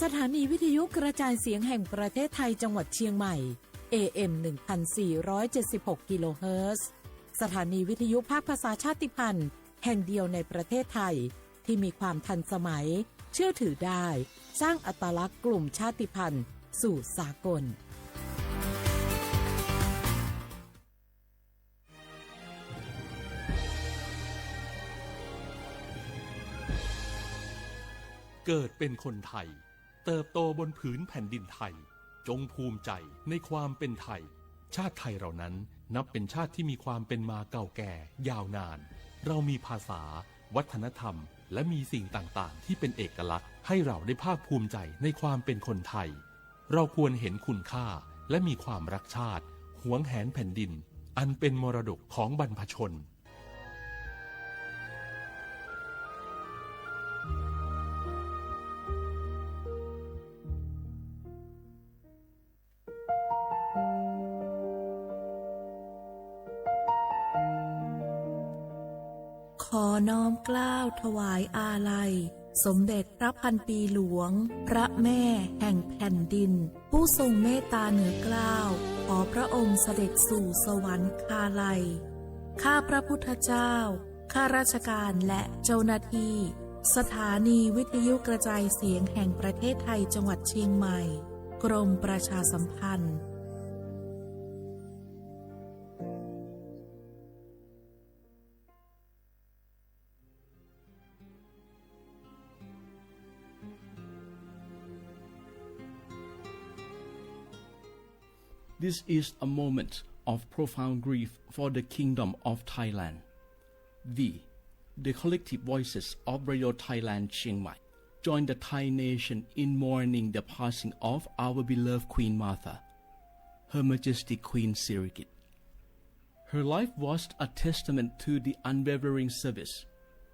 สถานีวิทยุกระจายเสียงแห่งประเทศไทยจังหวัดเชียงใหม่ เอ เอ็ม หนึ่งพันสี่ร้อยเจ็ดสิบหก กิโลเฮิรตซ์ สถานีวิทยุภาคภาษาชาติพันธุ์แห่งเดียวในประเทศไทย ที่มีความทันสมัย เชื่อถือได้ สร้างอัตลักษณ์กลุ่มชาติพันธุ์สู่สากล เกิดเป็นคนไทย เติบโตบนผืนแผ่นดินไทย จงภูมิใจในความเป็นไทย ชาติไทยเรานั้นนับเป็นชาติที่มีความเป็นมาเก่าแก่ยาวนาน เรามีภาษา วัฒนธรรม และมีสิ่งต่างๆ ที่เป็นเอกลักษณ์ให้เราได้ภาคภูมิใจในความเป็นคนไทย เราควรเห็นคุณค่าและมีความรักชาติ หวงแหนแผ่นดิน อันเป็นมรดกของบรรพชน ขอน้อมเกล้าถวายอาลัย สมเด็จพระพันปีหลวง พระแม่แห่งแผ่นดิน ผู้ทรงเมตตาเหนือเกล้า ขอพระองค์เสด็จสู่สวรรคาลัย ข้าพระพุทธเจ้า ข้าราชการและเจ้าหน้าที่ สถานีวิทยุกระจายเสียงแห่งประเทศไทยจังหวัดเชียงใหม่ กรมประชาสัมพันธ์ This is a moment of profound grief for the Kingdom of Thailand. We, the collective voices of Radio Thailand Chiang Mai, join the Thai nation in mourning the passing of our beloved Queen Mother, Her Majesty Queen Sirikit. Her life was a testament to the unwavering service,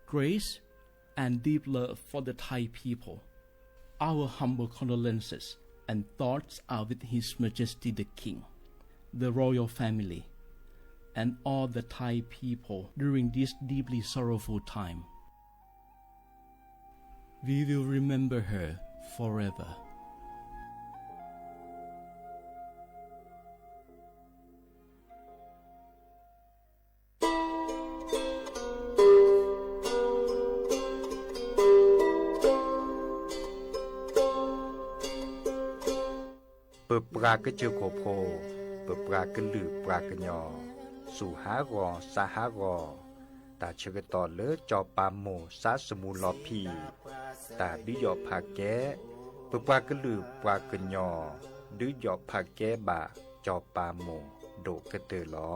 grace, and deep love for the Thai people. Our humble condolences and thoughts are with His Majesty the King, the royal family, and all the Thai people during this deeply sorrowful time. We will remember her forever. ပပှၤကစၢၢ်ခိၣ်ဖိ, ပပှၤကလုာ်ပှၤကညီ, စူၢ်ဟးဂီၤစးဟးဂီၤ, တၢ်ဆၢကတီၢ်လၢစီၤပၤမိၢ်စးသမူလီၤဖံး, တၢ်ဒုးယီၣ်ဖးကဲ, ပပှၤကလုာ်ပှၤကညီ, ဒုးယီၣ်ဖးကဲဘၣ်စီၤပၤမိၢ်ဒိၣ်ကတၢၢ်လီၤ.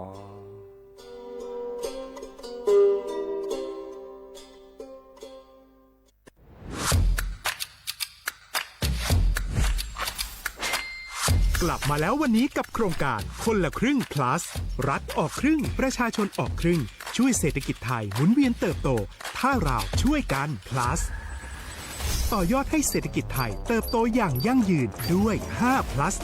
กลับมาแล้ววันนี้กับโครงการคนละครึ่ง plus รัฐออกครึ่ง ประชาชนออกครึ่ง ช่วยเศรษฐกิจไทยหมุนเวียนเติบโต ถ้าเราช่วยกัน plus ต่อยอดให้เศรษฐกิจไทยเติบโตอย่างยั่งยืนด้วย ห้า plus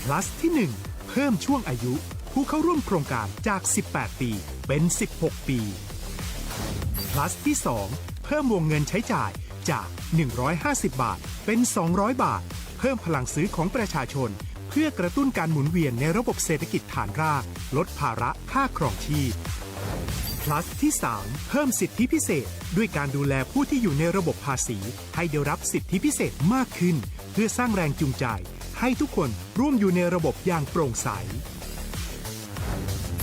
plus ที่ หนึ่ง เพิ่มช่วงอายุผู้เข้าร่วมโครงการจาก สิบแปด ปี เป็น สิบหก ปี plus ที่ สอง เพิ่มวงเงินใช้จ่ายจาก หนึ่งร้อยห้าสิบ บาท เป็น สองร้อย บาท เพิ่มพลังซื้อของประชาชน เพื่อกระตุ้นการหมุนเวียนในระบบเศรษฐกิจฐานราก ลดภาระค่าครองชีพ plus ที่ สาม เพิ่มสิทธิพิเศษ ด้วยการดูแลผู้ที่อยู่ในระบบภาษี ให้ได้รับสิทธิพิเศษมากขึ้น เพื่อสร้างแรงจูงใจ ให้ทุกคนร่วมอยู่ในระบบอย่างโปร่งใส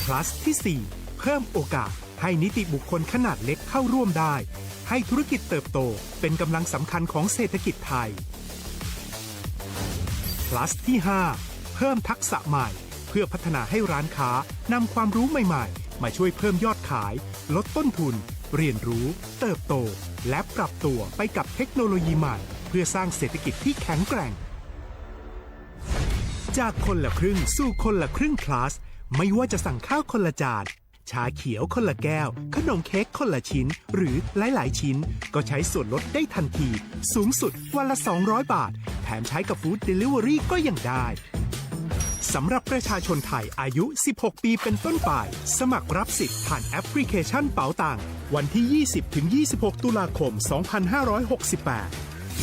plus ที่ สี่ เพิ่มโอกาสให้นิติบุคคลขนาดเล็กเข้าร่วมได้ ให้ธุรกิจเติบโตเป็นกำลังสำคัญของเศรษฐกิจไทย plus ที่ ห้า เพิ่มทักษะใหม่ เพื่อพัฒนาให้ร้านค้านำความรู้ใหม่ๆ มาช่วยเพิ่มยอดขาย ลดต้นทุน เรียนรู้ เติบโต และปรับตัวไปกับเทคโนโลยีใหม่ เพื่อสร้างเศรษฐกิจที่แข็งแกร่ง จากคนละครึ่งสู่คนละครึ่ง plus ไม่ว่าจะสั่งข้าวคนละจาน ชาเขียวคนละแก้ว ขนมเค้กคนละชิ้น หรือหลายๆ ชิ้น ก็ใช้ส่วนลดได้ทันที สูงสุดวันละ สองร้อย บาท แถมใช้กับ Food Delivery ก็ยังได้ สำหรับประชาชนไทยอายุ สิบหก ปีเป็นต้นไป สมัครรับสิทธิ์ผ่านแอปพลิเคชันเป๋าตัง วันที่ ยี่สิบถึงยี่สิบหก ตุลาคม สองพันห้าร้อยหกสิบแปด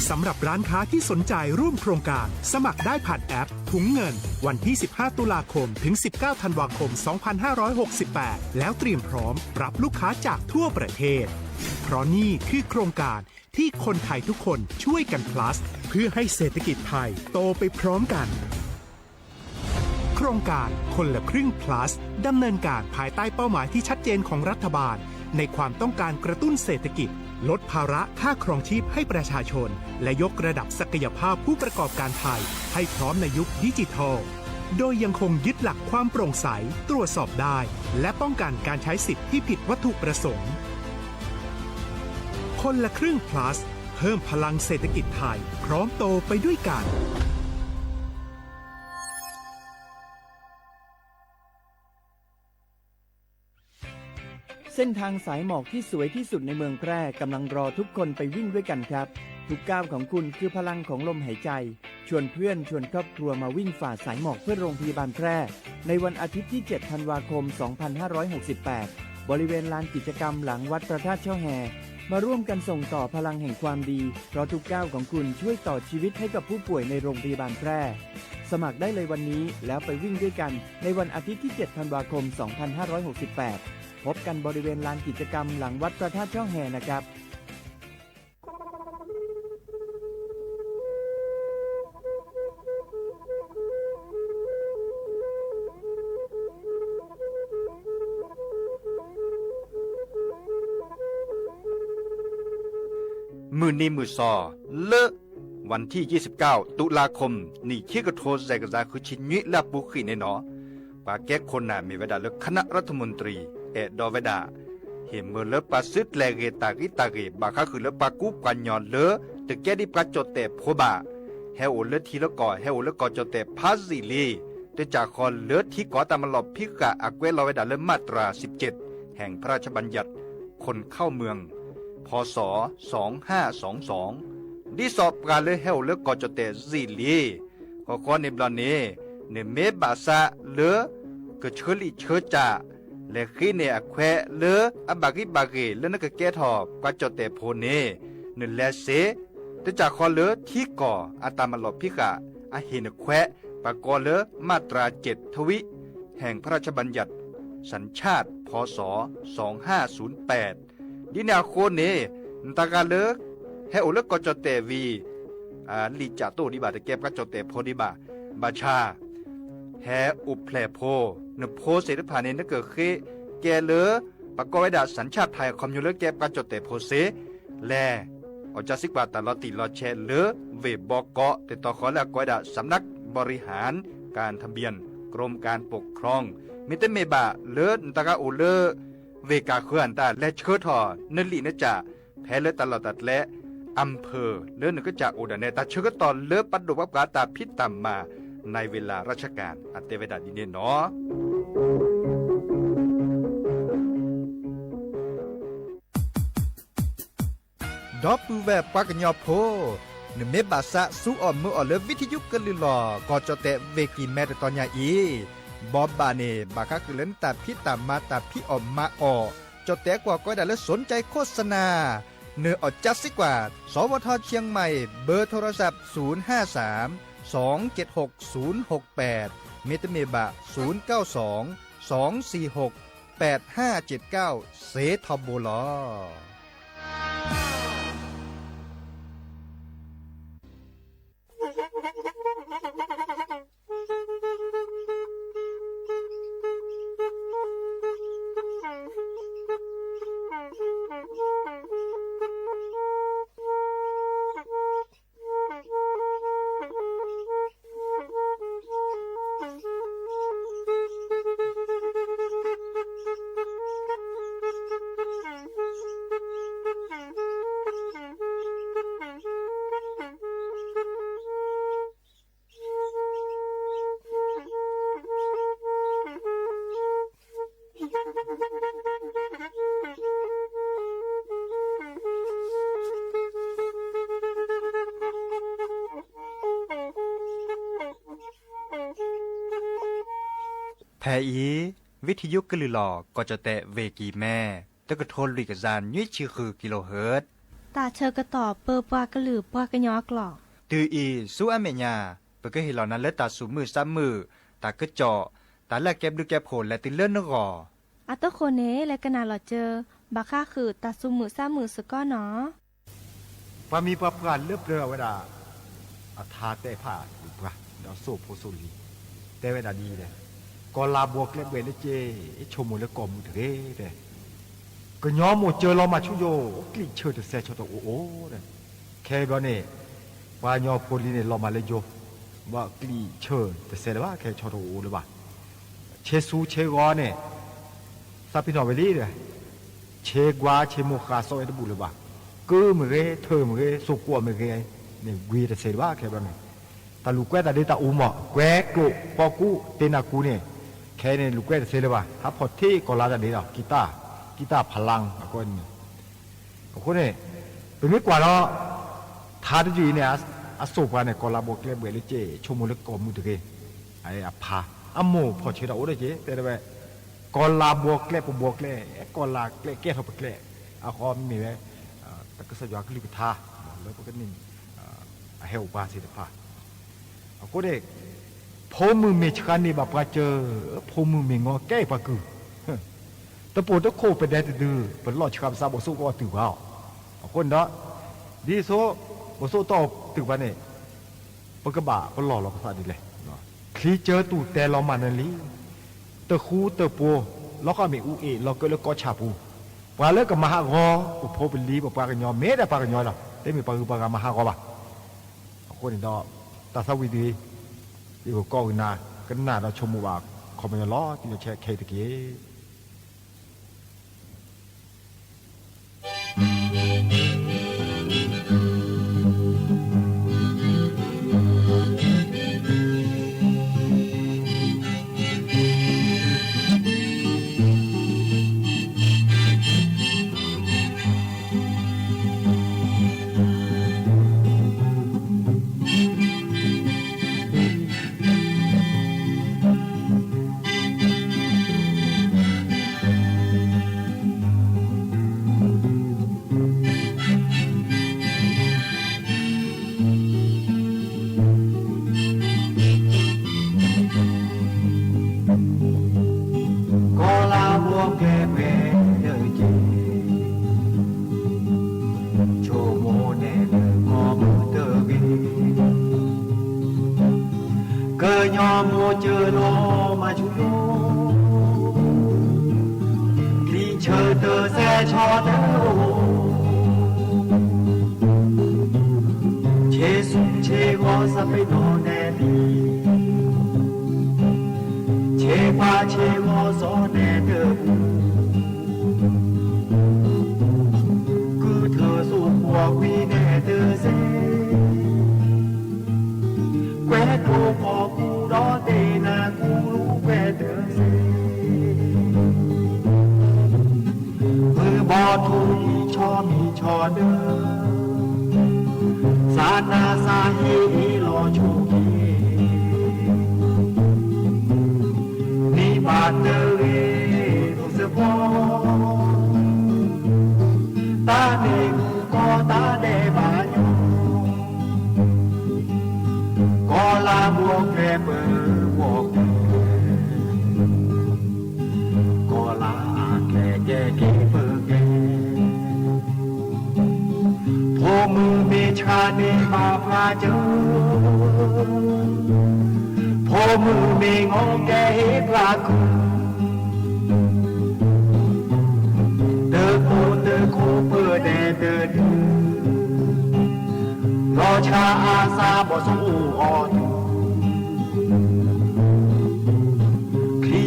สำหรับร้านค้าที่สนใจร่วมโครงการ สมัครได้ผ่านแอปถุงเงิน วันที่ สิบห้า ตุลาคม ถึง สิบเก้า ธันวาคม สองพันห้าร้อยหกสิบแปด แล้วเตรียมพร้อมรับลูกค้าจากทั่วประเทศ เพราะนี่คือโครงการที่คนไทยทุกคนช่วยกัน plus เพื่อให้เศรษฐกิจไทยโตไปพร้อมกัน โครงการคนละครึ่ง plus ดำเนินการภายใต้เป้าหมายที่ชัดเจนของรัฐบาล ในความต้องการกระตุ้นเศรษฐกิจ ลดภาระค่าครองชีพให้ประชาชน และยกระดับศักยภาพผู้ประกอบการไทย ให้พร้อมในยุคดิจิทัล โดยยังคงยึดหลักความโปร่งใส ตรวจสอบได้ และป้องกันการใช้สิทธิ์ที่ผิดวัตถุประสงค์ คนละครึ่ง plus เพิ่มพลังเศรษฐกิจไทย พร้อมโตไปด้วยกัน เส้นทางสายหมอกที่สวยที่สุดในเมืองแพร่กำลังรอทุกคนไปวิ่งด้วยกันครับ ทุกก้าวของคุณคือพลังของลมหายใจ ชวนเพื่อนชวนครอบครัวมาวิ่งฝ่าสายหมอกเพื่อโรงพยาบาลแพร่ ในวันอาทิตย์ที่ เจ็ด ธันวาคม สองพันห้าร้อยหกสิบแปด บริเวณลานกิจกรรมหลังวัดพระธาตุช่อแฮ มาร่วมกันส่งต่อพลังแห่งความดี เพราะทุกก้าวของคุณช่วยต่อชีวิตให้กับผู้ป่วยในโรงพยาบาลแพร่ สมัครได้เลยวันนี้แล้วไปวิ่งด้วยกันในวันอาทิตย์ที่ เจ็ด ธันวาคม สองพันห้าร้อยหกสิบแปด พบกันบริเวณลานกิจกรรมหลังวัดพระธาตุช่อแฮนะครับ မုၢ်နံၤမုၢ်စီၤ လၢ วันที่ ยี่สิบเก้า ตุลาคม နံၣ်ခံကထိ စဲးကစၢ်ဃုဆံနွံလၢအပူၤဃံးန့ၣ်နီၤ, ပှၤကဲခိၣ်နၢ်မ့ၢ်ဝဲဒၣ်လၢ คณะรัฐมนตรี အဲၣ်ဒိးဝဲဒၣ် ဟ့ၣ်မၢလၢပှၤစုကျဲၤဂ့ၤတၢ်ဂံၢ်တၢ်ဂ့ၤ ဘၣ်ဃးဃုာ်လၢပှၤကူပှၤကညီလၢ တကဲဒံးပှၤကၠီၣ်တဲၣ်ဖိဘၣ်, ဟဲအိၣ်လၢထံလၢကီၢ် ဟဲအိၣ်လၢကီၢ်ကၠီၣ်တဲၣ်ဖးယံာ်လံ, တစၢ်ဃီလၢထံကီၢ်တၢ်မၤလီၢ်ဖံးဃာ်အကွဲးလီၤဝဲဒၣ်လၢ มาตราสิบเจ็ด แห่งพระราชบัญญัติ คนเข้าเมือง พ.ศ. สองห้าสองสอง ဒ်သိးပှၤလၢဟဲအိၣ်လၢကီၢ်ကၠီၣ်တဲၣ်ယံာ်လံ ဃီဃီန့ၣ်ဘျီန့ၣ် နမ့ၢ်ဘၣ်ဆၣ်လၢ ကဆၢလံာ်ဆၢစၢ် လဲၤဃ့န့ၢ်အခွဲးလၢအဘၣ်ဂံၢ်ဘၣ်ဂ့ၤလၢနကကဲထီၣ်ပှၤကၠီၣ်တဲၣ်ဖိန့ၣ် နလဲၤစ့ၢ်, တစၢ်ဃီလၢထံကီၢ်အတၢ်မၤလီၢ်ဖံးဃာ် အဟ့ၣ်နခွဲး ပှၤကိးလၢ มาตราเจ็ดทวี แห่งพระราชบัญญัติ สัญชาติ พ.ศ. สองห้าศูนย์แปด ဒ်န့ၣ်အဃိန့ၣ် နတဂၤလၢ ဟဲအိၣ်လၢကီၢ်ကၠီၣ်တဲၣ်ဝံၤ လံာ်စၢ်တအိၣ်ဒံးဘၣ် တကဲပှၤကၠီၣ်တဲၣ်ဖိဒံးဘၣ်, ဘၣ်ဆၣ် ဟဲအိၣ်ဖျဲၣ်ဖိ, နဖိသ့ၣ်တဖၣ်န့ၣ် နကဃ့ကဲလၢ ပှၤကိးဝဲဒၣ် สัญชาติไทย အခီပညီလၢကဲပှၤကၠီၣ်တဲၣ်ဖိစ့ၢ်, လဲၤ အီၣ်ကၠၢစံးကွၢ်တၢ်လီၤတံၢ်လီၤဆဲးလၢ ဝ့ၢ်ဘီကီး တၢ်တီဃီလၢအကိးဝဲဒၣ် สำนักบริหารการทะเบียน กรมการปกครอง မ့တမ့ၢ်ဘၣ်လၢနတဂၤအိၣ်လၢ ဝ့ၢ်ကၢ်ဃၢၤအတၢ်လဲၤဆှၢထီၣ် နလံာ်နစၢ် ဖဲလၢတၢ်လီၢ်တၢ်ကျဲ อำเภอ လၢနကစၢ်အိၣ်ဒၣ်နဲ တၢ်ဆၢကတီၢ်လၢပဒိၣ်ပှၤပှၤတၢ်ဖံးတၢ်မၤ ในเวลาราชการ အတဲဝဲဒၣ်ဒ်န့ၣ်နီၤ. ဒီပုၢ်ဝဲၢ်ပှၤကညီဖိ, နမ့ၢ်ဘၣ်ဆၣ်ဆူအီၣ်မၢအီၣ်လၢ วิทยุ ကလုာ်လီၤ ကီၢ်ကၠီၣ်တဲၣ်ဝ့ၢ်ကံၢ်မဲတတီၤညါအံၤ, ဘီဘၣ်န့ၣ် ဘၣ်ဃးဃုာ်လၢနတၢ်ဖံးတၢ်မၤတၢ်ဖံးအီၣ်မၤအီၣ်, ကၠီၣ်တဲၣ်ကွီၢ်ကိးဝဲဒၣ်လၢ สนใจโฆษณา နအီၣ်ကၠၢစံးကွၢ် สวท เชียงใหม่ เบอร์โทรศัพท์ ศูนย์ห้าสาม สองเจ็ดหก ศูนย์หกแปด မ့တမ့ၢ်ဘၣ် ศูนย์เก้าสอง สองสี่หก แปดห้าเจ็ดเก้า စ့ထီဘိလီၤ. ဖဲအံၤ ဝံထံယိကလုာ်လီၤ ကီၢ်ကၠီၣ်တဲၣ် ဝ့ၢ်ကံၤမဲ တကထိလွံၢ်ကယၤနွံဆံဃု kilohertz တၢ်ဆၢကတီၢ်ပၢပှၤကလုာ်ပှၤကညီအကျိာ် တုၤအံၤဆူအမဲာ်ညါ ပကဟ့ၣ်လီၤနၤလၢတၢ်သူၣ်မုာ်သးမုာ် တၢ်ကစီၣ် တၢ်လၢအကဲဘျုးကဲဖှိၣ်လဲၤတုၤလၢနဂီၢ် အတဃိန့ၣ် လဲၤကနၣ်လီၤစၢၤ ဘၣ်ဃးဃုာ်တၢ်သူၣ်မုာ်သးမုာ်စ့ၢ်ကီးနီၤ. ပှၤမံၤပှၤပှၢ်လၢပျၢၤဝဲဒၣ် အထါတဲဖးပှၤ ဒီးစိၣ်ဖိစိၣ်လံၤ တဲဝဲဒၣ်ဒ်အံၤ, ကီၢ်လၤဘှီးကျဲဘှဲးလၢက့ ဆိကမိၣ်လၢကီၢ်မုၢ်တဂ့ၤ, ကညီမိၢ်စၢၤလီၤမၢ်ဆူယိၣ် ကျံၣ်ဆၢတစဲးဆီတအိၣ်အိၣ်, ခဲဘျီန့ၣ် ပှၤကညီဖိလံၤန့ၣ် လီၤမၢ်လၢယိၣ် ဘၣ်ကျံၣ်ဆၢတစဲးလၢၤဘၣ် ခဲဆီတအိၣ်အိၣ်လၢၤဘၣ်, ဆ့ဆူဆ့ဂီၤန့ၣ် သးပ့ၤနီၣ်ဝဲလံ, ဆ့ကွၢ်ဆ့မိၢ်ဃၢ်စီဝဲတဘူၣ်လၢၤဘၣ်, ကုမ့ၢ်ဂ့ၤ ထၢမ့ၢ်ဂ့ၤ စိၣ်ကွီၢ်မ့ၢ်ဂ့ၤန့ၣ် ဂ့ၤတစဲးလၢၤဘၣ် ခဲဘျီန့ၣ်, တၢ်လူၤကွဲတၢ်ဒ့တၢ်အူမး ကွဲကျိၣ်ပီကူ တ့နၤကူန့ၣ်, ခဲအံၤန့ၣ် လူၤကွဲတစဲးလၢၤဘၣ် ဟးဖီၣ်ထံကီၢ်လၤတၢ်ဒ့ဒီး ကံတၢ် ကံတၢ်ဖးလါအဃိန့ၣ် အဃိန့ၣ် ပမ့ၢ်ကွၢ်ဒီး ထါတယုၢ်အံၤန့ၣ် အစိၣ်ပှၤန့ၣ် ကီၢ်လၤဘှီးကျဲဘှဲးလၢက့ ဆိကမိၣ်လၢကီၢ်မုၢ်တဂ့ၤ, အဖး အမိၢ်ဖီၣ်ဆၢတၢ်အိၣ်ဒီးက့ တဲဝဲ ကီၢ်လၤဘှီးကျဲပဘှီးကျဲ, ကီၢ်လၤကျဲကဲထီၣ်ပကျဲ, အဃိမ့ၢ်ဝဲ တၢ်ကစၢ်ယွၤကလုၢ်ကထါ လၢပကန့ၢ် အဟဲအိၣ်ပှၤသ့ၣ်တဖၣ် အဃိန့ၣ် ဖိမုၣ်မ့ၢ်ဆှါန့ၢ်ဘၣ်ပှၤစၢၤ, ဖိမုၣ်မ့ၢ်ငီၤကဲအံၤပှၤကုၢ်, တပိာ်တခိၣ်ပဒဲတဒု, ပလီၢ်ဆှါပသးဘိးစိၣ်ကအီၣ်တုၤပှၤအီၤ, အဃိန့ၣ်ဒီး ဒ်သိး ဘိးစိၣ်တအီၣ်တုၤပှၤန့ၣ် ပကဘၣ်ပလီၢ်လီၤပသးဒ်လဲၣ်, ချံစၢၤတူၢ်တဲလီၤမၢ်နၢၤလံ, တဃူတဖိး လီၤဃီမ့ၣ်အူအ့ၣ် လီၤကၢလၢကီၢ်ဆၣ်ပူၤ, ပှၤလၢကမၤဟးဂီၤ ပဖိပလံၤ ပပှၤကညီ မ့ၢ်ဒၣ်ပှၤကညီလီၤ, တမ့ၢ်ပှၤဂုၤပှၤဂၤမၤဟးဂီၤဘၣ် အဃိန့ၣ်ဒီး တၢ်သးဝံၣ်ဒ်အံၤ ယကကိးကနၣ် ကနၣ်ဒီးဆိကမိၣ်ဘၣ်ခီပညီလီၤ တံၤလီၤဆဲးခဲအံၤတက့ၢ်. ကီၢ်လၤဘှီးကျဲဘှဲးလၢက့ ဆိကမိၣ်နဲၣ်လၢကီၢ်မုၢ်တဂ့ၤ, ကညီမိၢ်စၢၤလီၤမၢ်ဆူယိၣ်, ကျံၣ်ဆၢတစဲးဆီတအိၣ်, ဆ့ဆူဆ့ဂီၤသးပ့ၤနီၣ်နဲၣ်လံ, ဆ့ပှၤဆ့ဂီၤစီၤနဲၣ်တဘူၣ် ကုၢ်ထၢၣ်စိကွီၢ်ကွံာ်နဲၣ်တစဲး, ကွဲးကျိဖီကူဒီးတ့နၤကူလူၤကွဲးတစဲး, မုၢ်ဘီထူလံၤဆီမံၤဆီဒၢ, သးနၤသးဟ့အ့ၣ်လီၤဆိက့ၤ န့ၢ်ဘၣ်တဂ့ၤ ထိၣ်စ့ၢ်ကီး, တၢ်န့ၣ်မူကီၢ်တၢ်ဒဲးဘးညီ, ကီၢ်လၤဘှီးကျဲပဘှီးကျဲ, ကီၢ်လၤအကျဲကဲက့ၤပကျဲ ဖိမုၣ်မ့ၢ်ဆှါန့ၢ်ဘၣ်ပှၤစၢၤ, ဖိမုၣ်မ့ၢ်ငီၤကဲဟ့ၣ်ပှၤကုၢ်, တခိၣ်တခိၣ်ပဒဲတဒု, လီၤဆှါအသးဘီးစိၣ်အိၣ်အီၤတုၤ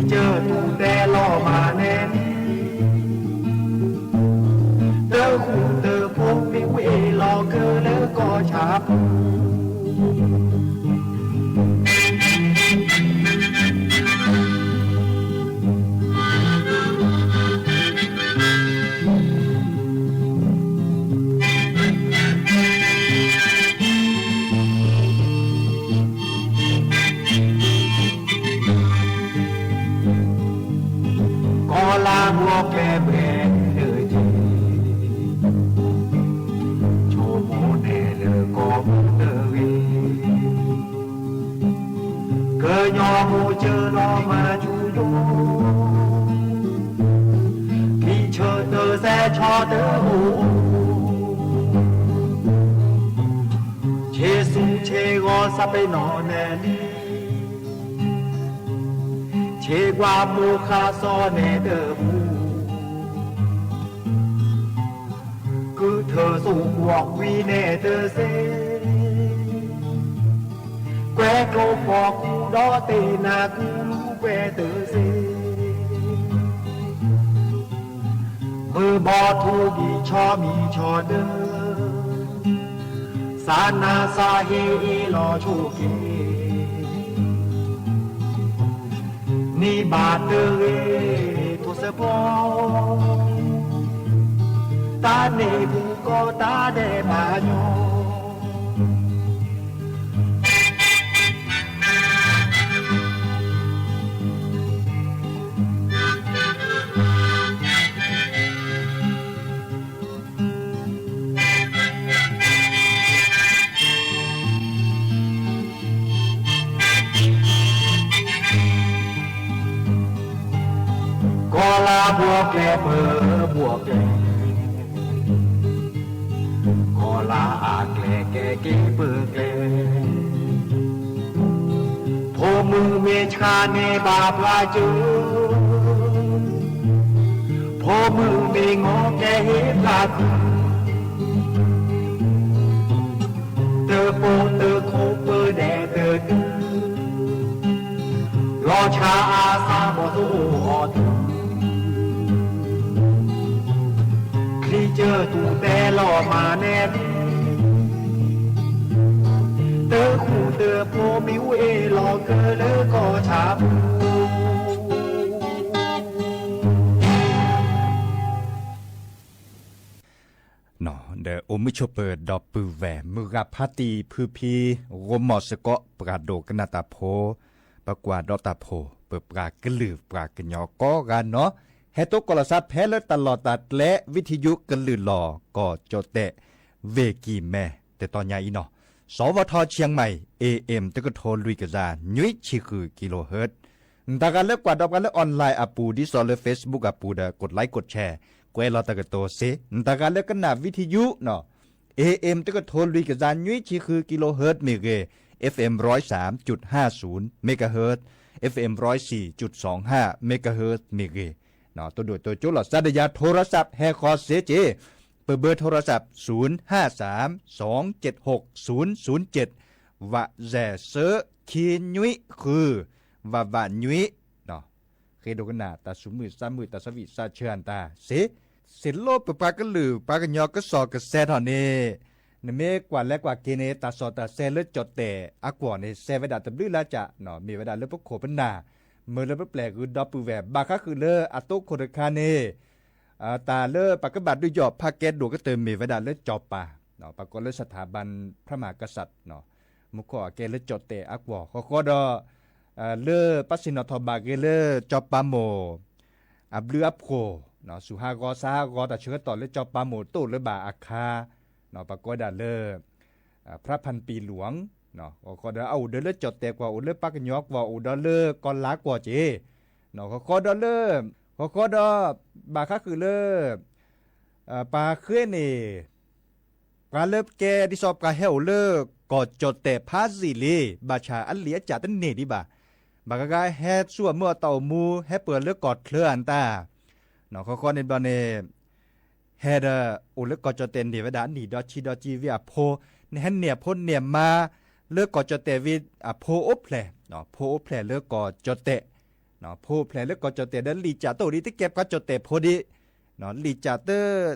ချံစၢၤတူၢ်တဲလီၤမၢ်နဲၣ်လံ, တဃူတဖိးမ့ၣ်အူအ့ၣ်လီၤကၢလၢကီၢ်ဆၣ်ပူၤ ဘှီကျဲဘှဲဒၢးက့ၤ, ဆိကမိၣ်နဲၣ်လၢကီၢ်ပူၤတဂ့ၤ, ကညီမိၢ်စၢၤလီၤမၤဆူယိာ်, ဖံဆၢတစဲးဆီတအိၣ်, ဆ့ဆူဆ့ဂီၤစးပ့ၤနီၣ်နဲၣ်လံ ဆ့ကွၢ်မိၢ်ဃါစီၤနဲၣ်တပူၤ, ကုထၢစိကွီၢ်ကွံာ်နဲၣ်တစ့, ကွဲကျိဖီကူဒီးတ့ၢ်နၤကူလူၤကွဲတစ့, မုၢ်ဘီထူဘံၣ်ဆီမံၤဆီဒၢ, စးနၤစးဟ့အ့ၣ်လီၤဆိက့ၤ နံၣ်ဘၣ်တဂ့ၤထိးစၢဖီ, တၢ်န့ၣ်ပူၤကီၢ်တၢ်ဒဲးဘးညီ ကီၢ်လါဘှီကျဲပၢဘှီကျဲ, ကီၢ်လါအကျဲကဲက့ၤပၢကျဲ, ဖိမုၣ်မ့ၢ်ဆှါန့ၢ်ဘၣ်ပှၤစၢၤ, ဖိမုၣ်မ့ၢ်ငီၤကဲဟ့ၣ်ပှၤခု တပိာ်တခိးပၢဒဲးတတုၤ, လီၤဆါအသးဘီၣ်သိၣ်အိၣ်အီၤတုၤ, ချံစၢၤသူၣ်တဲလီၤမၤနဲၣ်လံ, တဃူတဖိးမံၤအိၣ်အ့ၣ်လီၤကၢလၢကီၢ်ဆၣ်ပူၤ ဒီးအိၣ်မုာ်ဆိးပၢၤဒီပုၢ်ဝဲၢ် မုၢ်ဂၤဖါတံၢ်ဖုဖံ ဂိၢ်မီၢ်စ့ၢ်ကီး ပှၤဒိကနၣ်တၢ်ဖိ, ပကွၢ်ဒီးတၢ်ဖိ, ပပှၤကလုာ်ပှၤကညီကိးဂၤနီၤ, ဟဲတိကိးလီၤသးဖဲလၢတၢ်လီၢ်တၢ်ကျဲ ဝံထံယူကလုာ်လီၤ ကီၢ်ကၠီၣ်တဲၣ် ဝ့ၢ်ကံၢ်မဲ တတီၤညါအံၤနီၤ, စီဝီထီ เชียงใหม่ เอเอ็ม တကထိလွံၢ်ကယၤနွံဆံဃု kilohertz နတဂၤလၢကွၢ်ဒီးပှၤလၢ online အပူၤ ဒ်သိးလၢ Facebook အပူၤဒီး กดไลค์ กดแชร์ ကွဲးလီၤတၢ်ကတိၤစ့, နတဂၤလၢကနၣ်ဝံထံယူနီၤ, AM တကထိလွံၢ်ကယၤနွံဆံဃု kilohertz မ့ၢ်ဂ့ၤ, FM ร้อยสามจุดห้าศูนย์ megahertz, FM ร้อยสี่จุดสองห้า megahertz မ့ၢ်ဂ့ၤ, တဒိၣ်တကၠိလီၤ စးဒယၤ โทรศัพท์ ဟဲဃီၤစ့က့ၤ, ပ เบอร์โทรศัพท์ ศูนย์ห้าสาม สองเจ็ดหก ศูนย์ศูนย์เจ็ด ဝးစဲးသၢ ခံနွံဃု ဝးဝးနွံ ဃ့ဒိကနၣ်တၢ်ဆူၣ်မုာ်သးမုာ် တၢ်သးဝံၣ်သးဆၢအတၢ်စ့, စ့လိပပှၤကလုာ် ပှၤကညီကစီၣ်ကစဲးထီၣ်န့ၣ်, နမ့ၢ်ကွၢ်လဲၤကွၢ်က့ၤန့ၣ် တၢ်စီၣ်တၢ်စဲလၢကၠီၣ်တဲၣ်အကွီၢ်န့ၣ် စဲဝဲဒၣ်တဘျုးလၢကၠး, မ့ၢ်ဝဲဒၣ်လၢပခိၣ်ပနၢ်, မၢလၢပပျဲၢ်ဂုၤဒီပုၢ်ဝဲၢ် ဘၣ်ဃးဃုာ်လၢအသိခိၣ်တခါန့ၣ် တၢ်လၢပကဘၣ်ဒုးယီၣ်ဖးကဲဒိၣ်ကတၢၢ်မ့ၢ်ဝဲဒၣ်လၢကၠီၣ်ပၤ, ပကိးလၢ สถาบันพระมหากษัตริย์ မူခိၣ်အကဲလၢကၠီၣ်တဲၣ်အကွီၢ် ဃီဃီဒီး လၢပှၤဆ့ၣ်နီၤထီၣ်ဘၣ်ဂ့ၤလၢကၠီၣ်ပၤမိၢ် အဘျုးအဖှိၣ်, ဆူးဟးဂီၤဆါဟးဂီၤ တၢ်ဆၢကတီၢ်လၢကၠီၣ်ပၤမိၢ်တအိၣ်လၢၤဘၣ်အခါ, ပကိးဝဲဒၣ်လၢ พระพันปีหลวง ဃီဃီဒီးအအိၣ်ဒီးလၢကၠီၣ်တဲၣ်ကွီၢ် အိၣ်လၢပှၤကညီကွီၢ် အိၣ်ဒီးလၢကီၢ်လါကွီၢ်က့ၤ, ဃီဃီဒီးလၢ ဃီဃီဒီး ဘၣ်ဃးဃုာ်လၢ ပှၤဃ့န့ၣ် ပှၤလၢကဲဒ်သိးပှၤဟဲအိၣ်လၢကီၢ်ကၠီၣ်တဲၣ်ဖးယံာ်လံ, ဘၣ်ဆၣ်အလံာ်အကၠၢ်တန့ၢ်ဒံးဘၣ်. ဘၣ်ဂၤဂၤဟဲဆူအမုၢ်အတၢ်အိၣ်မူ ဟဲပၢၢ်လၢကီၢ်ချၢအတၢ်, ဃီဃီန့ၣ်ဘျီန့ၣ် ဟဲဒီး အိၣ်လၢကီၢ်ကၠီၣ်တဲၣ်န့ၢ်ဝဲဒၣ်အနံၣ်ဒီးဆံဒီးဆံဝံၤအဖိ, နဟဲန့ၢ်အဖိန့ၢ်အမါ လၢကီၢ်ကၠီၣ်တဲၣ်ဝံၤအဖိအိၣ်ဖျဲၣ်, ဖိအိၣ်ဖျဲၣ်လၢကီၢ်ကၠီၣ်တဲၣ်, ဖိအိၣ်ဖျဲၣ်လၢကီၢ်ကၠီၣ်တဲၣ်ဒီးလံာ်ကၠၢ်တအိၣ်ဒံး တကဲပှၤကၠီၣ်တဲၣ်ဖိဒံး, လံာ်ကၠၢ်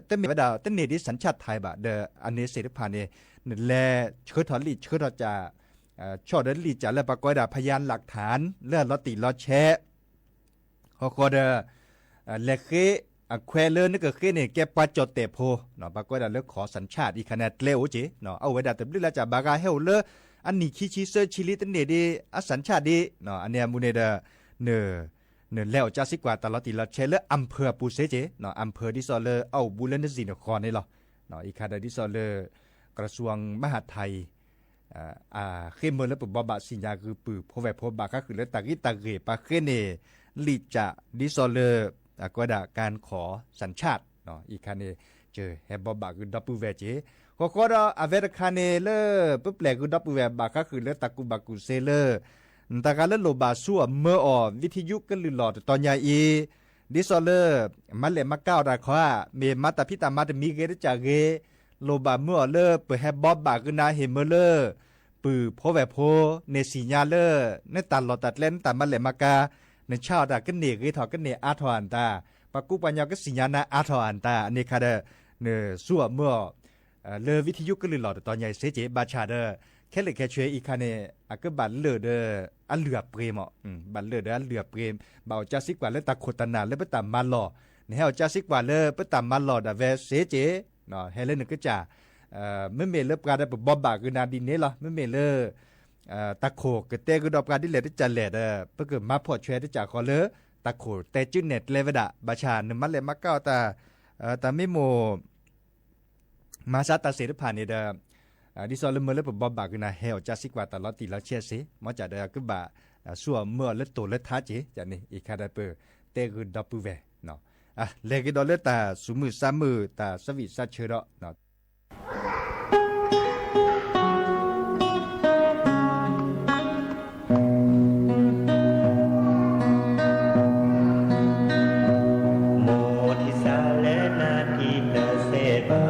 တမ့ၢ်ဝဲဒၣ် တန့ၢ်ဒံး สัญชาติไทย ဘၣ်ဒီး အန့ၣ်သ့ၣ်တဖၣ်န့ၣ် နလဲၤဆှၢထီၣ်လံာ်ဆှၢထီၣ်ကၠၢ် ဆီၣ်ဒီးလံာ်ကၠၢ်လၢပှၤကိးဝဲဒၣ် พยานหลักฐาน လၢအလီၤတံၢ်လီၤဆဲး ဃီဃီဒီး လဲၤဃ့အခွဲးလၢနကဃ့န့ၣ် ကဲပှၤကၠီၣ်တဲၣ်ဖိ, ပှၤကိးဝဲဒၣ်လၢ ขอสัญชาติ အံၤခါန့ၣ် ကျဲအိၣ်က့ၤ, အအိၣ်ဝဲဒၣ်တဘျုးလၢကၠၢ် ဘၣ်ဂၤဟဲအိၣ်လၢ အနံၣ်ခံဆံသၢဆံလံ တန့ၢ်ဒံး အ สัญชาติ ဒံး, အန့ၣ်အမူန့ၣ်ဒီး န နလဲၤအီၣ်ကၠၢ်စံကွၢ်တၢ်လီၤတံၢ်လီၤဆဲးလၢ อำเภอ အပူၤစ့ၢ်ကီး, อำเภอ ဒ်သိးလၢအအိၣ်ဘူးလၢနစံၣ်နဃီန့ၣ်လီၤ. အံၤခါဒီးဒ်သိးလၢ กระทรวงมหาดไทย ဃ့ၢ်မၢလၢပဘိးဘၣ်စံၣ်ညါဂုာ်ပုၢ်ဖိဝဲၢ်ဖိဘၣ်ဃးဃုာ်လၢတၢ်ဂံၢ်တၢ်ဂ့ၢ် ပှၤဃ့န့ၢ် လိာ်ကၠး ဒ်သိးလၢ အကိးဒၣ် การขอสัญชาติ အံၤခါန့ၣ် ကဟဲဘိးဘၣ်ဂုာ်ဒီပုၢ်ဝဲၢ်က့ၤ, ဃီဃီဒီးအဝဲတခါန့ၣ်လၢ ပပျဲၢ်ဂုာ်ဒီပုၢ်ဝဲၢ်ဘၣ်ဃးဃုာ်လၢတၢ်ကူၣ်ဘၣ်ကူၣ်သ့လၢ တၢ်ဂၤလၢလိၣ်ဘၣ်ဆူအမၢအီၤ ဝံထယုကလုၢ်လီၢ်တတီၤညါအံၤ ဒ်သိးလၢ မၤလဲၢ်မၤကၤအီၣ်တၢ်ခီဧါ, မ့ၢ်မၤတၢ်ဖံးတၢ်မၤတမံၤဂ့ၤတကးဂ့ၤ, လိၣ်ဘၣ်မၢအီၤလၢပဟဲဘိးဘၣ်ဂုာ်နၤဟ့ၣ်မၢလၢ ပုၢ်ဖိဝဲၢ်ဖိ န့ၣ်စံၣ်ညါလၢ နတၢ်လီၢ်တၢ်ကျဲ နတၢ်မၤလဲၢ်မၤကၤ နဆါအီၣ်တၢ်ကန့ၢ်ဂ့ၤထီၣ်ကန့ၢ်အါထီၣ်အတၢ်, ပှၤကူပှၤညီကစံၣ်ညါနၤအါထီၣ်အတၢ်န့ၣ်ခါဒီး နဆူအမၢအီၤ လၢဝံထယုကလုၢ်လီၢ်တတီၤညါအံၤစ့ၢ်ကီး ဘၣ်ဆၣ်ဒီး ခဲလၢာ်ခဲဆ့အံၤခါန့ၣ် အကဘၣ်လၢာ်ဒီးအလုၢ်အပှ့ၤမး, ဘၣ်လၢာ်ဒီးအလုၢ်အပှ့ၤ, ဘၣ်အီၣ်ကၠၢ်စံကွၢ်လၢတၢ်ခိၣ်တၢ်နၢ်လၢပတၢ်မၤလီၢ်, နဟဲအီၣ်ကၠၢ်စံကွၢ်လၢပတၢ်မၤလီၢ်ဒၣ်ဝဲစ့ၢ်ကီး, ဟဲလၢနကစၢ် မ့မ့ၢ်လၢပှၤဒီးပဘိးဘၣ်ဂုာ်နၤဒ်န့ၣ်လီၤ, မ့မ့ၢ်လၢ တၢ်ခိၣ်ကတဲဃုာ်ဒီးပှၤဒ်လဲၣ်တကးလဲၣ်ဒီး ပကမၤဖှီၣ်ဆွဲတကးဃီလၢ တၢ်ခိၣ်တဲကၠုနဲၣ်ကျဲဝဲဒၣ်, ဘၣ်ဆၣ်နမၤလဲၢ်မၤကၤအီၣ်တၢ်, တၢ်မ့ၢ်မိၢ် မၤစၢ်တၢ်စ့ၢ်တဖၣ်န့ၣ်ဒီး ဒ်သိးလၢမၢလၢပဘိးဘၣ်ဂုာ်နၤ ဟဲအီၣ်ကၠၢ်စံကွၢ်တၢ်လီၤတံၢ်လီၤဆဲးစ့ၢ်, မ်ကၠၣ်ဒီးကဘၣ် ဆူအမၢအီၤလၢတိၢ်လၢထါစ့ၢ်, ကန့ၣ် အံၤခါဒီးပတဲဃုာ်ဒီပုၢ်ဝဲၢ် လဲၤက့ၤဒီးလၢတၢ်စူၤမုၢ်ဆါမုၢ် တၢ်ဆၢဝံၣ်ဆၢဆၢဒီး မိၢ်ထံၣ်စးလဲနၤထံၣ်တစဲးဘၣ်,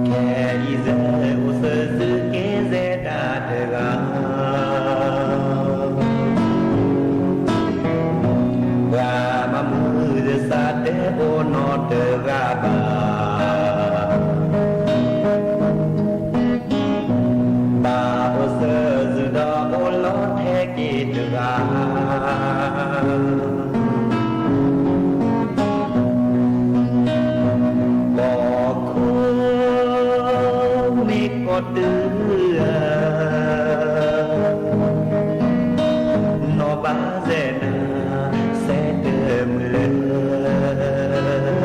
ခဲအံၤစဲအိၣ်သၢသုက့ၤစဲဒၣ်တဂၤ ပှၤမၤမုာ်သစၢ်တဲအိၣ်နီတဂၤဘၣ်, ဘၣ်အိၣ်သၢသုဒီးအိၣ်လီၤထဲက့ၤတဂၤ, ကီၢ်ခိၣ်မ့ၢ်ကီၢ်တဂၤ နီၢ်ဘၣ်စဲနၤ စဲတမုာ်လၢ ကီၢ်ခိၣ် မ့ၢ်ဖီအကလၤ မ့ၢ်ကီၢ်ကၠီၣ်စ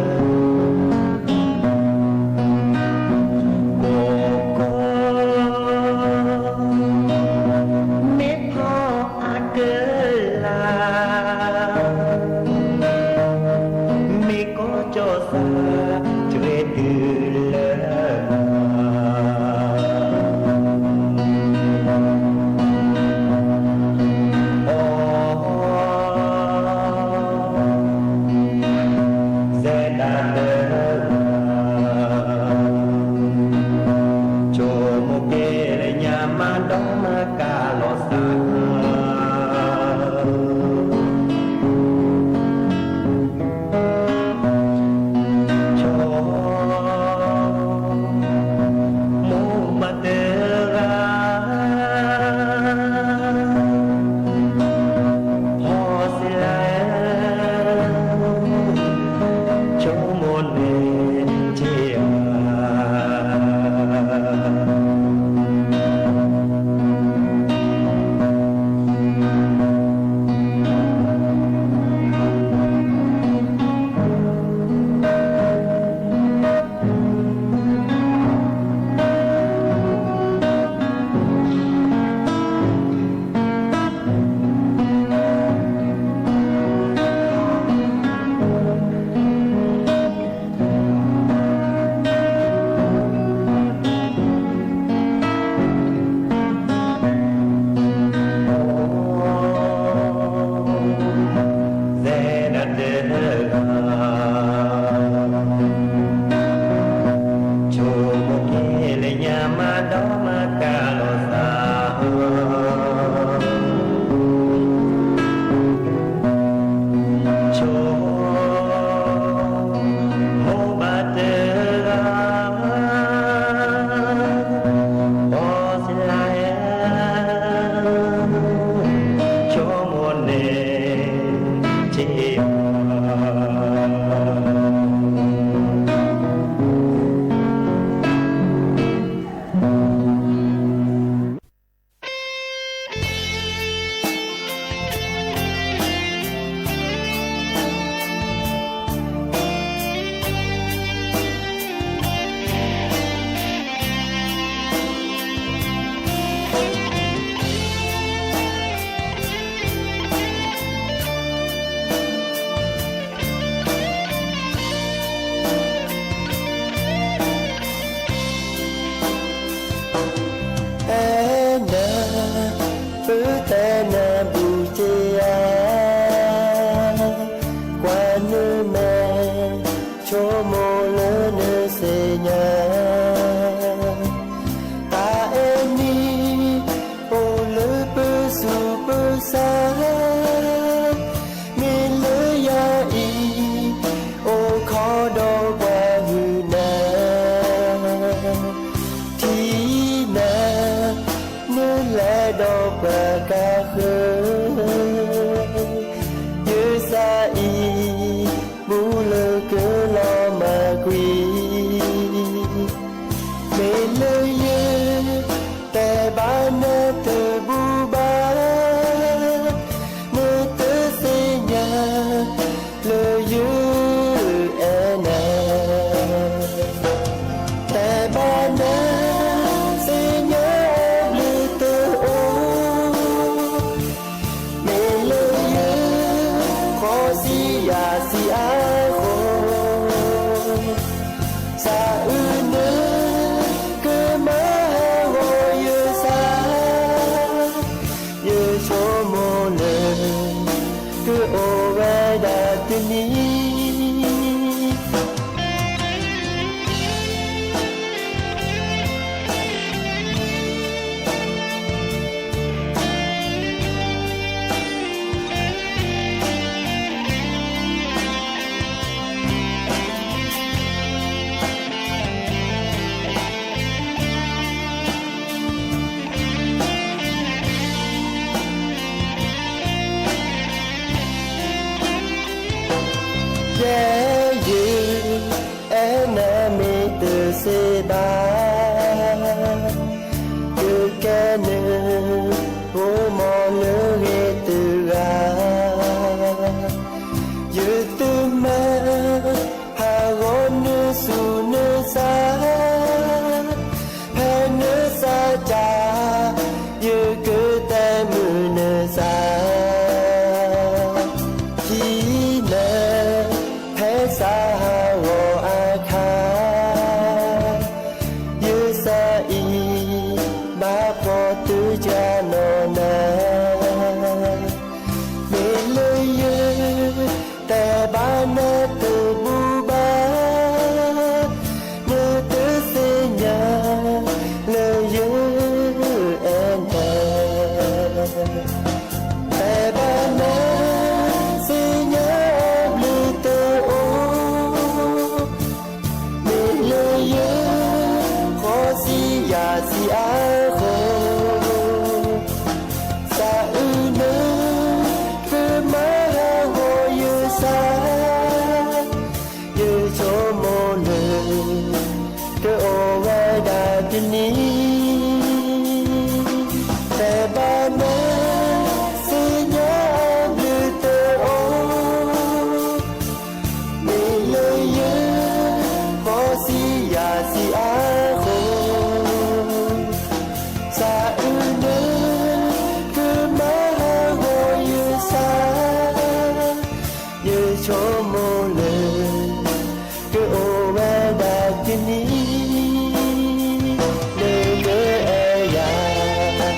ၢ် တြဲၤတုၤလၢ အီ စဲဒၣ်တဂၤ ဆိကမိၣ်က့ၤလၢညါမၤဒီးမၤကၤလီၤစၢ် ဆိကမိၣ်ဘၣ်တဂၤ ဟီၣ်စလါ ဆိကမိၣ်န့ၣ် က့ၤစဲဒၣ်တဂၤ ဆိကမိၣ်က့ၤလၢညါမၤဒီးမၤကၤလီၤစၢ် ဆိကမိၣ်ဘၣ်တဂၤ ဟီၣ်စလါ ဆိကမိၣ်န့ၣ် က့ၤ တဲနၢ်ဘူၣ်စ့ဧါ, ကွၢ်နမဲာ်, ဆိကမိၣ်လၢနသ့ၣ်ညါ, တၢ်အဲၣ်နံၣ် အိၣ်လၢပသူၣ်ပသး, မ့ၢ်လၢယၤအံၤ အိၣ်ခိးဒီးပှၤဂုၤနၤ, ထံၣ်နၤ နလဲၤဒီးပှၤကါဃၢ, ယသးအံၤ ဘူးလၢကလီၤမၢ်ကွံာ်, မ့ၢ်လၢယ တဲဘၣ်နၤတဘူၣ်ဘၣ်, နတသ့ၣ်ညါ လၢယအဲၣ်နၤ, တဲဘၣ်နၤ သ့ၣ်ညါအဘျုးတအိၣ်, မ့ၢ်လၢယ ဃီၤစံယၤစံအါဃီၤ, သးအုးနၤ ကမၤဟးဂီၤယသး, ယဆိကမိၣ်လၢ ကအိၣ်ဝဲဒၣ်တနံၤ ယဲယ အဲၣ်နၤမ့ၢ်တသ့ဘၣ်, ယကဲန ဂိၢ်မီၢ်လၢဂ့ၤတဂၤ, ယတမၤ ဟးဂီၤနသူၣ်နသး, ဖဲနသးစၢ် ယကတဲမုာ်နသး, ဟံးနၤ ဖဲသးဟးဂီၤအခါ, ယသးအံၤ ဘၣ်ဖှီၣ်တုၤကၢ်နီၢ်နၤ, မ့ၢ်လၢယ တဲဘၣ်နၤတဘူၣ်ဘၣ်, နတသ့ၣ်ညါ လၢယအဲၣ်နၤ, တဲဘၣ်နၤ သ့ၣ်ညါအဘျုးတအိၣ်, မ့ၢ်လၢယ ဃီၤစံယၤစံအါဃီၤ, သးအုးနၤ ကမၤဟးဂီၤယသး, ယဆိကမိၣ်လၢ ကအိၣ်ဝဲဒၣ်တနံၤ, တဲဘၣ်နၤ သ့ၣ်ညါအဘျုးတအိၣ်, မ့ၢ်လၢယ ဃီၤစံယၤစံအါဃီၤ, သးအုးနၤ ကမၤဟးဂီၤယသး, ယဆိကမိၣ်လၢ ကအိၣ်ဝဲဒၣ်တနံၤ လၢကအဲၣ်ယၤ. ဒ်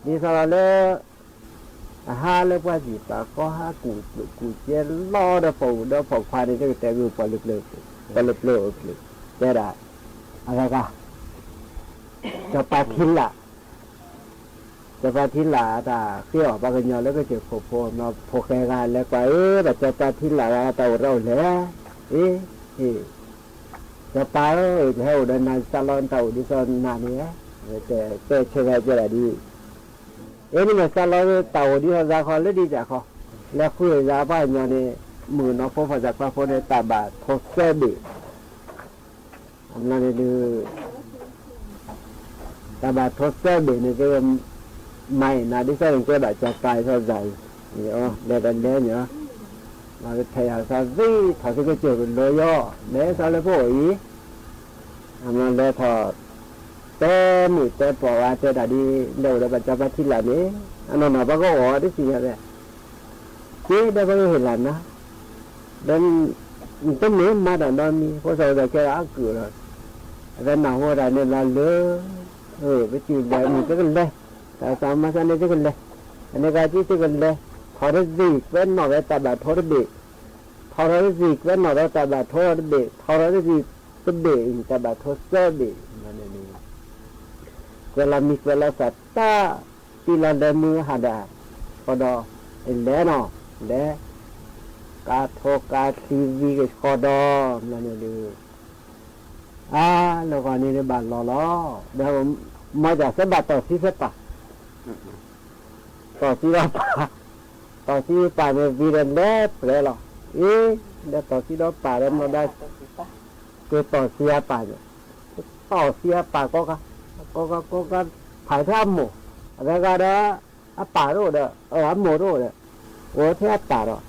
သိးလီၤလၢ အဟါလၢပှၢ်စံာ်ပာ်ကီဟါကူၣ် ကူၣ်ကဲလီဒီးဖီၣ်အူၣ်ဒီးဖီၣ်ခွါန့ၣ် တကတဲာ်ကွံာ်ပှၤလၢပျၢၤ ပှၤလၢပျၢၤအိၣ်ကျၢၤ တဲဒၣ် အဂၤဂၤ စီၤပၤထံလာ် စီၤပၤထံလာ်တၢ်ဃ့အီၣ်ပှၤကညီလၢကစၢၢ်ခိၣ်ဖိ ဖိၣ်ဃဲဂၤလဲၤကွၢ်အၢ ဒီးစီၤပၤထံလာ်ဂၤတၢ်အိၣ်တၢ်အိၣ်လဲၣ်, အ့ အ့ စီၤပၤဧၢ ကဟဲအိၣ်ဒီးနၤ စးလီနတၢ်အိၣ်ဒ်သိးနၤန့ၣ်, တဲဆၢဂၤကဲဒၣ်ဒ် အ့ နမ့ၢ်စးလီတၢ်အိၣ်ဒ်သိးသးခီ လၢဒ်တၢ်ခီ, လဲၤဃုာ်ယၤပှၤကညီန့ၣ် မုၣ်ကနီၤဖိ ဖီၣ်စၢ်ခွါဖိန့ၣ် တၢ်ဘၣ်ထိးသၢဘ့ၣ် အန့ၣ်ဒုး တၢ်ဘၣ်ထိးသၢဘ့ၣ်န့ၣ် တဲဝဲ မၤအံၤနၤဒ်သိးနကဲဘၣ်ကၠီၤကၤအံၤထီၣ်သးအံၤ, လဲၤဒီးလဲၤန့ၣ်, မၤကထဲးယၤသးသ့ၣ်ထီၣ်သုကစၢၢ်ကလိယီၤ, လဲၤသးလၢပအိၣ်အံၤ, အမၤလဲၤထီၣ်, တဲမုာ်တဲပှီၢ်ဝဲတဲတၢ်ဒ်, လဲၤအိၣ်ဒီးပှၤကၠီၤပၤထံလာ်န့ၣ်, အနီၢ်နီၢ်ပှၤကအိၣ်အီၤတသ့ၣ်ညါဝဲ, က့ဒီးပှၤကဟ့ၣ်လီၤနၤ, ဒီး, တမ့ၢ်မၤတၢ်နီတမံၤ ဖိသၣ်အိၣ်ဒီးကဲအါကုၢ်လီၤ, အဝဲနၢ်ဟူတၢ်န့ၣ်လီၤလၢ, ပစံးလဲၤမုာ်တကလဲၤ, တၢ်သးမၤသးန့ၣ်တကလဲၤ, အန့ၣ်ကစ့တကလဲၤ, ထီၣ်တသံၣ်ကွဲးနီၣ်ဝဲတၢ်ဘၣ်ထိတဘ့ၣ်, ထီၣ်ထီၣ်တသံၣ်ကွဲးနီၣ်ဒီးတၢ်ဘၣ်ထိတဘ့ၣ်, ထီၣ်ထီၣ်တသံၣ်တဘ့ၣ် တၢ်ဘၣ်ထိသၢဘ့ၣ်, ကွဲးလီၤမံၤကွဲးလီၤသၣ်တၢ်, တံၢ်လီၤလဲၤမုာ်ဟးဒၣ်, ဃီဒီး, လဲၤနီၤ, လဲၤ, ကါထိကါချံဝံၤက့ၤဃီဒီး, န့ၣ်ဒုး, အါ, လၢဂီၤန့ၣ်ဒုးဘၣ်လီၤလီၤ, ဒီး, မ့ၢ်တၢ်သၢဘၣ်တီၢ်သံသၢပၢ်, တီၢ်သံဒီးပၢ်, တီၢ်သံပၢ်န့ၣ်ဝံၤဒီးလဲၤပှဲၤလီၤ, အ့, ဒီးတီၢ်သံဒီးပၢ်ဒီးမ့ၢ်ဒၣ်, က့ၤတီၢ်သံအပၢ်န့ၣ်, တီၢ်သံအပၢ်ကိးဂၤ, ကိးဂၤကိးဂၤ, ဖးထဲအမိၢ်, အဝဲဂၤဒီး, အပၢ်တအိၣ်ဒီး, အမိၢ်တအိၣ်ဒီး, အိၣ်ထဲအပၢ်ဒီး,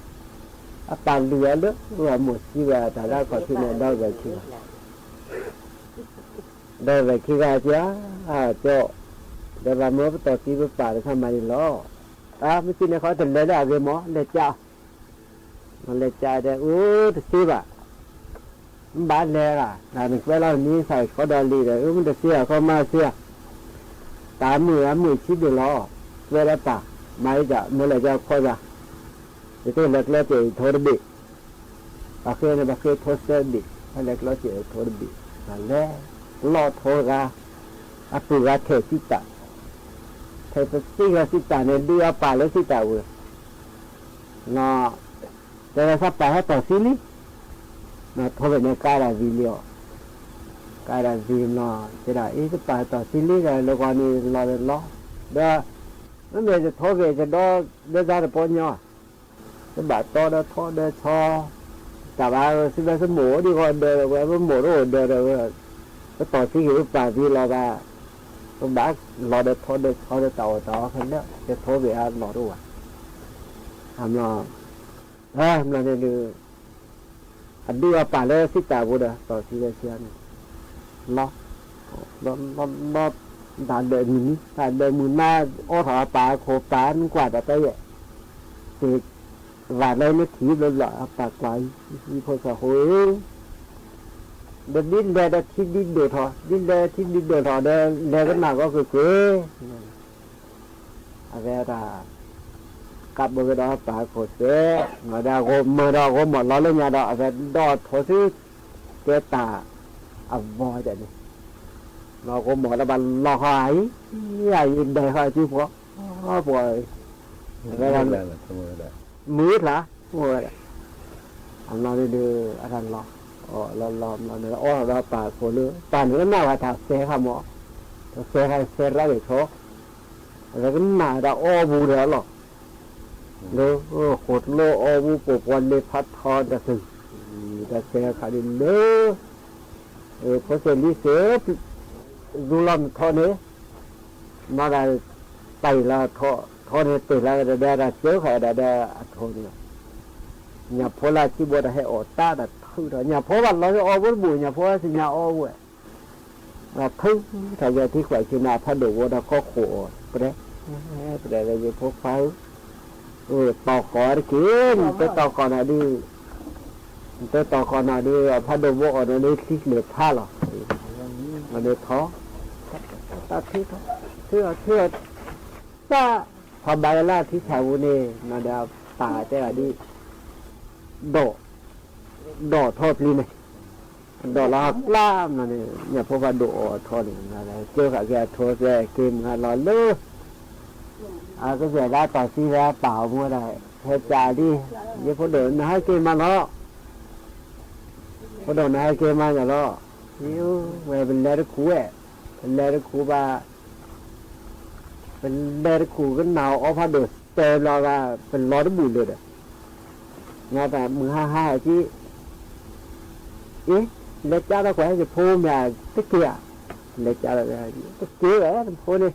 အပၢ်လုၢ်အီၤလၢ, အမိၢ်သံဝဲတၢ်လၢအခီၣ်ထံးန့ၣ် ဒီဝဲၢ်ခံဂၤ ဒီဝဲၢ်ခံဂၤက, ကၠီ, ဒီးဘၣ်မၢပတီၢ်သံပပၢ်တခါမၤန့ၣ်လီၤ, အါ, မ့ၢ်သံန့ၣ်ခီတလဲၤလၢအဂ့ၤမး လဲၤကး, လဲၤကးဒီးအိၣ်တသ့ဘၣ်, မ့ၢ်ဘၣ်လဲၤဂၤ, တၢ်နကွဲးလီၤနံၤသးဃီဒီးလံဒီး အၢ မ့ၢ်တသ့အဃီမၤသ့ဧါ, တၢ်မုာ်အမုာ်ဆံးဘ့ၣ်လီၤ, ကွဲးလၢပၢ်, မၤအံၤဒၣ် မ့ၢ်လဲၤကီခီသး, ယတလဲၤကျီစဲးအံၤထိတဘ့ၣ် ပှၤဃ့န့ၣ် ပှၤဃ့ထိသၢဘ့ၣ်, ဖဲလဲၤကျီစဲးအံၤထိတဘ့ၣ်, လဲၤ, လီၤထိဂၤ, အပုၢ်ဂၤထဲးစံးတၢ်, ထဲးပသံဂၤစံးတၢ်န့ၣ် ဒုးအပၢ်လၢစံးတၢ်ဝဲ, တဲဝဲသးပၢ်ဟဲတီၢ်သံလံ, ထိဘ့ၣ်န့ၣ်ကါဒၣ်ဝံၤလံအီၤ, ကါဒၣ်ဝံၤလီၤ, တဲဒၣ်အ့ တပၢ်တီၢ်သံလံဒီး လၢဂီၤန့ၣ်လီၤဒီးလီၤ, ဒီး, မ့မ့ၢ်တထိဘ့ၣ်တဒီဒီသးတပီညီ တဘၣ်တီဒီးထိဒီးဆီ, တၢ်ဘၣ်သုဝဲသုမိၢ်အိၣ်ဒံးဂီၤဒၢးဒီး ဝဲပမိၢ်တအိၣ်ဒၢးဒီး, ပတီၢ်သံက့ၤပပၢ်သံလီၤဘၣ်, ပဘၣ်လီၤဒီးထိဒီးဆီဒီးတၢ်အီၣ်တၢ်အီခဲလၢာ်, တထိဘ့ၣ်အလီၢ်တအိၣ်ဘၣ်, အ, မ့ၢ်န့ၣ်ဒုး အဒုးအပၢ်လၢစံးတၢ်ပူၤဒီး တီၢ်သံလၢဆံန့ၣ်, လီၤ, လီၤ, လီၤ, လီၤ, တၢ်ဒၢးမုၢ်နံၤ တၢ်ဒၢးမုၢ်နၤ, အိးထီၣ်အပၢ်အခိၣ် ပၢ်နကွၢ်တၢ်တယဲၢ်, သ့ၣ်ဝၣ်လၢနထံၣ်ဘျီဘျီ အပၢ်ကွၢ်, ဖိသၣ်ဃိဧၢ, ဒီးဒ်လဲၣ်ဒီးထံဒ်ဒိၣ်ထီၣ် ဒ်လဲၣ်ထံဒ်ဒိၣ်ထီၣ်ဒီး လဲၤကနၣ်ကီကွ့ၢ်ကွ့ၢ် အဝဲဒၣ် ကးဘၢကဒီးပၢ်ခိၣ်သ့, ဒီးအဂီၢ်မၢဒီးအဂီၢ်မီၢ်လီၤလၢညါဒီး အဝဲဒီးထိးသု ကဲတၢ်အဘီဒၣ်န့ၣ်, ဒီးအဂီၢ်မီၢ်ဒီးဘၣ်လီၤဃီအံၤ, အံၤဒဲးဃီအစုပှီၤ, ပှီၤ, အဝဲဒၣ် မုၢ်ထး, အိၣ်ဝဲဒၣ်, အနီၢ်န့ၣ်ဒုး အတၢ်လီၤ, အီၣ်လီၤလီၤလီၤ အီၣ်ဒီးပၢ်ခိၣ်လၢ ပၢ်န့ၣ်ကနၣ်ဝဲတၢ်စဲးခါမး, တၢ်စဲးခါစဲးရၣ်ဂ့ၤထီၣ်, အဝဲကနၣ်ဝဲဒၣ်အီၣ်ပူၤဒီးလီၤ, လၢဃိၣ်ကျိအီၣ်ပူၤ ပိာ်ပှီၤလ့ဖးထီတၢ်သုး, တၢ်စဲးခါဒ်လၢ ဖိသ့ၣ်လံၤသ့ၣ် သူလီၤမထီန့ၣ်, မၤဒၣ် တၢ်အံၤလီၤထီန့ၣ် တ့ၢ်လီၤဝဲဒၣ်ဒီးတၢ်စၢဃာ်ဝဲဒၣ်ဒီးအထိန့ၣ်, ညၣ်ဖိလၢအစုဘိဒီးဟဲအီၣ်တၢ်ဒီးထုးထီၣ် ညၣ်ဖိဘၣ်လီၤအီၣ်ပူၤတဘူၣ် ညၣ်ဖိသ့ၣ်ညါအီၣ်ဝဲ ဒီးထုးထီၣ်ယဲၢ်ထံခွဲးခံန့ၣ် အဖးဒိၣ်ဝဲဒီးခီခိၣ်အီၤ ပှဲၤ, ပှဲၤဒီးယဖိခွါဧၢ, တီၢ်ဃီၤတက့ၢ် နတတီၢ်ဃီၤနၤဒုး, နတတီၢ်ဃီၤနၤဒုး အဖးဒိၣ်ဝဲအီၤဒီးလၢချံကျဲၤဖးလီၤ, အန့ၣ်ထီၣ်, တၢ်ထုးထီၣ်, ထုးထီၣ်, ထုးထီၣ်, တၢ်, ထီၣ်ဘးဝဲလၢအထံဆၣ်ပူၤန့ၣ် နဒီးပၢ်တဲဂၤဒ်, ဒီး, ဒီးထီၣ်ပျံၤန့ၣ် ဒီးလီၤဟးပျၢ်မးန့ၣ် ညၣ်ဖိဖးဒိၣ်အီၣ်အထီန့ၣ် စၢဃာ်က့ၤအထိသဲက့ၤမုၢ်ဟါလီၤလၢ အကစၢ်ဒၣ်တီၢ်သံလၢပၢ်အမူဒၣ် ဟဲကၢ်လံ, ယဖိဒိၣ်နဟဲက့ၤမးလီၤ, ဖိဒိၣ်နဟဲက့ၤမးယၤလီၤ, ဝဲပလဲၤတခူၣ်ဝဲ, ပလဲၤတခူၣ်ဘၣ် ပလဲၤတခူၣ်ကနၣ်အီၣ်ဖးဒိၣ်စဲးဘျီဘၣ် ပလီၤတဘူၣ်လၢၤဒီး, နတၢ်မုၢ်ဟါဟါက့ၤ, အ့, လဲၤကၢ်ထီၣ်ကွၢ် ယဖိမ့ၢ်တက့ၢ်ဧါ, လဲၤကၢ်ထီၣ်တက့ၢ်ဝဲ နဖိန့ၣ်,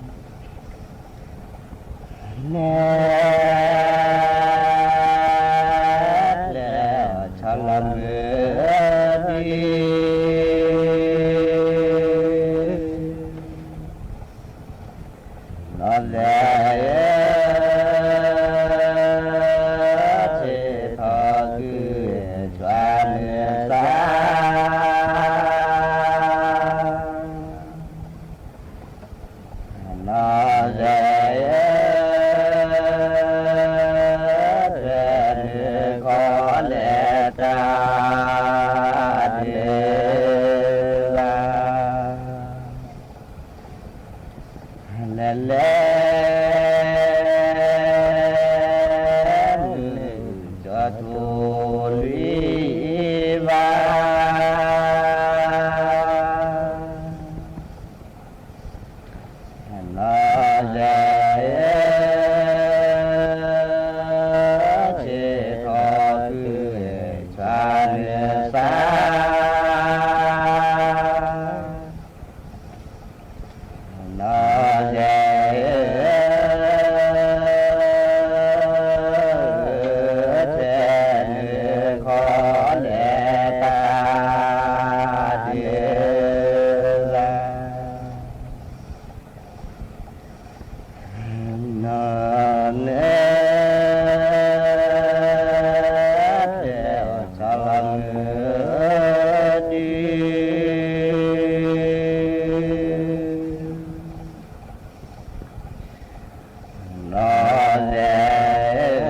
လဲၤကျဲအီၤ ဆီလီၤမုၢ်ဒံး နီၢ်သဲးဧၢ, ဆ့ၣ်ထီၣ်ကုၢ် ဆွးနုာ်သး နီၢ်သဲးဧၢ, တနုၤဃီလဲၤတၢ်ဒုးဘၣ် လဲၤလဲၤ မုၢ်ကၠီၤထူၣ်လွံၢ်ဘၣ် နီၢ်သဲးဧၢ, ဆ့ၣ်ထီၣ်ကုၢ် ဆွးနုာ်သး နီၢ်သဲးဧၢ လဲၤဧ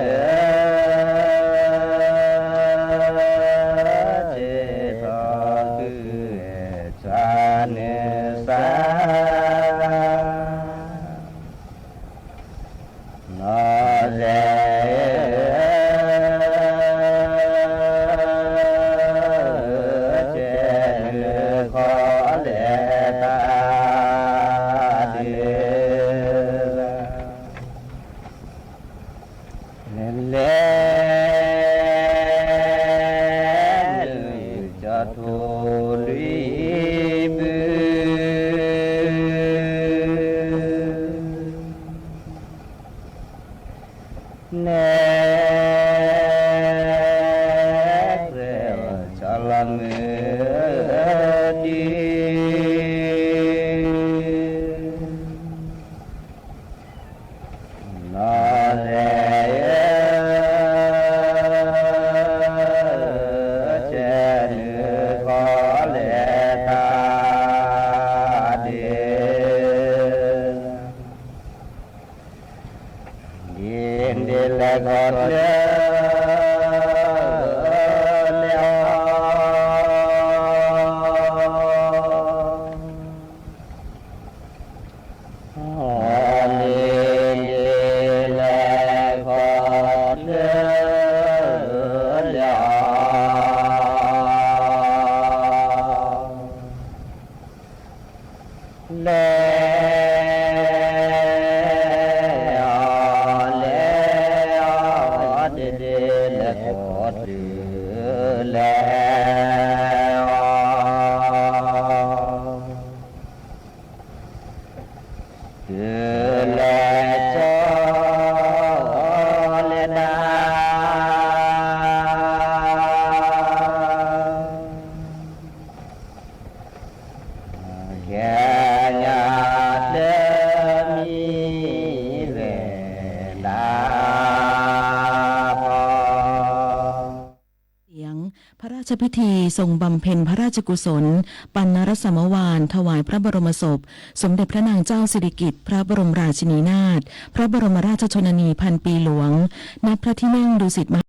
ၢ, စ့ၢ်ကီးကုၢ်အ့ၣ်ဆါန့ၣ်စါ နီၢ်လဲၤဧၢ, ကဲနုာ်ခီလဲၤတၢ်ဒုး လဲၤနုာ်ကၠီၣ်ထိၣ်လွံၢ်ဘု နဲၣ် ကြၢးဆီလီၤမုၢ်ဒံး နီၢ်လဲၤဧၢ, ကဲနုာ်ခီလဲၤတၢ်ဒုး ဒ်န့ၣ်လဲၤခီဖျိလဲၤအီၤ, ဒ်န့ၣ်လဲၤခီဖျိလဲၤအီၤ လဲၤအီၤ လဲၤအီၤ ဒ်န့ၣ်လဲၤခီဖျိလဲၤအီၤ, တုၤလဲၤဆီလဲၤတၢ် ကဲညါတမံၤဝဲဒၣ်ဖီ เสียง พระราชพิธีทรงบำเพ็ญพระราชกุศล ปาณรสมวาน ถวายพระบรมศพ สมเด็จพระนางเจ้าสิริกิติ์ พระบรมราชินีนาถ พระบรมราชชนนีพันปีหลวง ณ พระที่นั่งดุสิตมหา